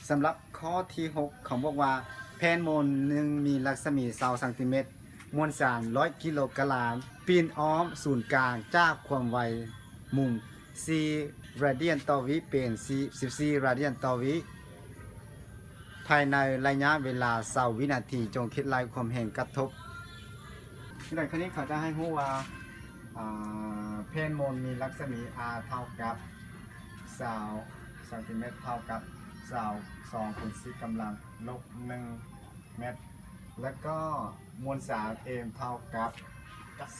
ສຳລັບຂໍ້ທີຫົກ ເຂົາບອກວ່າ ແຜ່ນໂມໜຶ່ງມີລັກສະໝີຊາວຊັງຕີແມັດ ມວນສານຮ້ອຍກິໂລກຣາມ ປິ່ນອ້ອມສູນກາງຈາກຄວາມໄວມຸມສີ່ຣາດຽນຕໍ່ວິ ເປັນສິບສີ່ຣາດຽນຕໍ່ວິ ພາຍໃນໄລຍະເວລາຊາວວິນາທີ ຈົ່ງຄິດໄລ່ຄວາມແຮງກະທົບ. ໃນຂໍ້ນີ້ເຂົາຈະໃຫ້ຮູ້ວ່າ ອາ ແຜ່ນໂມນມີລັກສະໝີ R ເທົ່າກັບຊາວຊັງຕີແມັດ ເທົ່າກັບຊາວສອງຄູນສິບກຳລັງລົບໜຶ່ງແມັດ ແລະກໍມວນສານ M ເທົ່າກັບ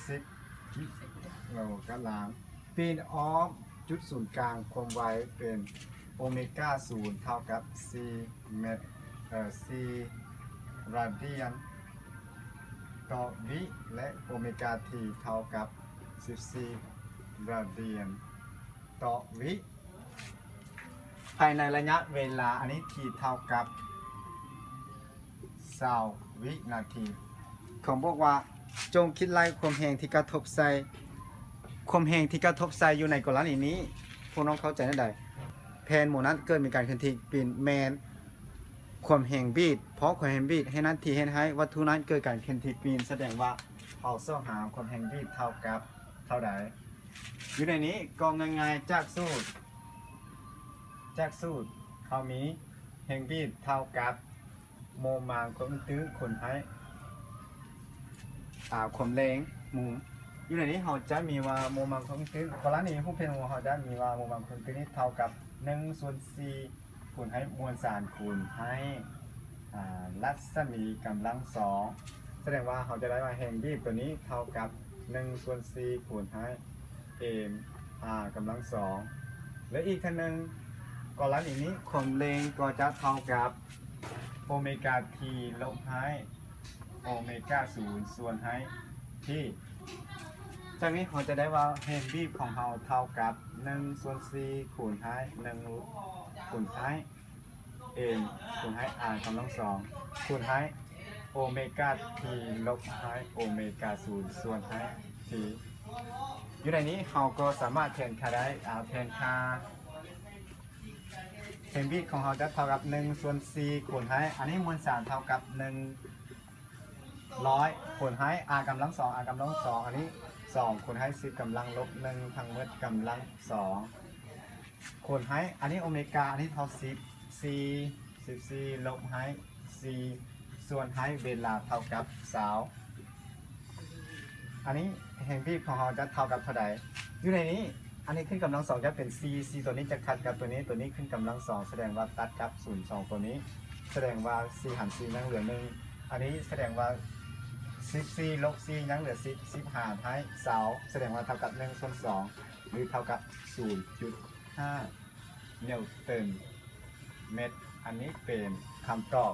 ສິບກິໂລກຣາມ ປິ່ນອ້ອມຈຸດສູນກາງຄວາມໄວເປັນໂອເມກາສູນເທົ່າກັບສີ່ແມັດ ເອີ ສີ່ຣາດຽນຕໍ່ວິ ແລະໂອເມກາທີເທົ່າກັບສິບສີ່ຣາດຽນຕໍ່ວິ ພາຍໃນໄລຍະເວລາອັນນີ້ທີ່ເທົ່າກັບຊາວວິນາທີ. ເຂົາບອກວ່າ ຈົ່ງຄິດໄລ່ຄວາມແຮງທີ່ກະທົບໃສ່ ຄວາມແຮງທີ່ກະທົບໃສ່ຢູ່ໃນກໍລະນີນີ້ ພວກນ້ອງເຂົ້າໃຈແນວໃດ? ແຜ່ນໂມນັ້ນເກີດມີການເຄື່ອນທີ່ປິ່ນແມ່ນຄວາມແຮງບີດ ເພາະຄວາມແຮງບີດເຮັດໜ້າທີ່ເຮັດໃຫ້ວັດຖຸນັ້ນເກີດການເຄື່ອນທີ່ປິ່ນ ສະແດງວ່າເຮົາຊອກຫາຄວາມແຮງບີດເທົ່າກັບເທົ່າໃດ? ຢູ່ໃນນີ້ກໍງ່າຍໆ ຈາກສູດ ຈາກສູດເຮົາມີແຮງບີດເທົ່າກັບໂມມັງຄວາມຕຶງຄູນໃຫ້ ອາ ຄວາມແຮງມຸມ. ຢູ່ໃນນີ້ເຮົາຈະມີວ່າໂມມັງຄວາມຕຶງ ກໍລະນີຮູບແຜ່ນໂມ ເຮົາຈະມີວ່າໂມມັງຄວາມຕຶງນີ້ເທົ່າກັບໜຶ່ງສ່ວນສີ່ ຄູນໃຫ້ມວນສານຄູນໃຫ້ ອາ ລັດສະໝີກຳລັງສອງ ສະແດງວ່າເຮົາຈະໄດ້ວ່າແຮງບີດຕົວນີ້ເທົ່າກັບໜຶ່ງສ່ວນສີ່ຄູນໃຫ້ M R ກຳລັງສອງ ແລະອີກເທື່ອໜຶ່ງ ກໍລະນີນີ້ຄວາມແຮງກໍຈະເທົ່າກັບໂອເມກາ T ລົບໃຫ້ໂອເມກາສູນສ່ວນໃຫ້ T. ຈາກນີ້ເຮົາຈະໄດ້ວ່າແຮງບີດຂອງເຮົາເທົ່າກັບໜຶ່ງສ່ວນສີ່ຄູນໃຫ້ໜຶ່ງຄູນໃຫ້ M ຄູນໃຫ້ R ກຳລັງສອງ ຄູນໃຫ້ໂອເມກາ T ລົບໃຫ້ໂອເມກາສູນສ່ວນໃຫ້ T. ຢູ່ໃນນີ້ເຮົາກໍສາມາດແທນຄ່າໄດ້ ອາ ແທນຄ່າແຮງບີດຂອງເຮົາຈະເທົ່າກັບໜຶ່ງສ່ວນສີ່ຄູນໃຫ້ ອັນນີ້ມວນສານເທົ່າກັບໜຶ່ງ ຮ້ອຍຄູນໃຫ້ R ກຳລັງສອງ R ກຳລັງສອງ ອັນນີ້ສອງຄູນໃຫ້ສິບກຳລັງລົບໜຶ່ງ ທັງໝົດກຳລັງສອງ ຄູນໃຫ້ ອັນນີ້ໂອເມກາ ອັນນີ້ເທົ່າສິບສີ່ ສິບສີ່ລົບໃຫ້ສີ່ ສ່ວນໃຫ້ເວລາເທົ່າກັບຊາວ ອັນນີ້ແຮງບີດຂອງເຮົາຈະເທົ່າກັບເທົ່າໃດ? ຢູ່ໃນນີ້ ອັນນີ້ຂຶ້ນກຳລັງສອງຈະເປັນສີ່ ສີ່ຕົວນີ້ຈະຂັດກັບຕົວນີ້ ຕົວນີ້ຂຶ້ນກຳລັງສອງ ສະແດງວ່າຕັດກັບສູນສອງຕົວນີ້ ສະແດງວ່າສີ່ຫານສີ່ຍັງເຫຼືອໜຶ່ງ ອັນນີ້ສະແດງວ່າສິບສີ່ລົບສີ່ຍັງເຫຼືອສິບ ສິບຫານໃຫ້ຊາວ ສະແດງວ່າເທົ່າກັບໜຶ່ງສ່ວນສອງ ຫຼືເທົ່າກັບສູນຈຸດຫ້ານິວເຕີນເມັດ. ອັນນີ້ເປັນຄຳຕອບ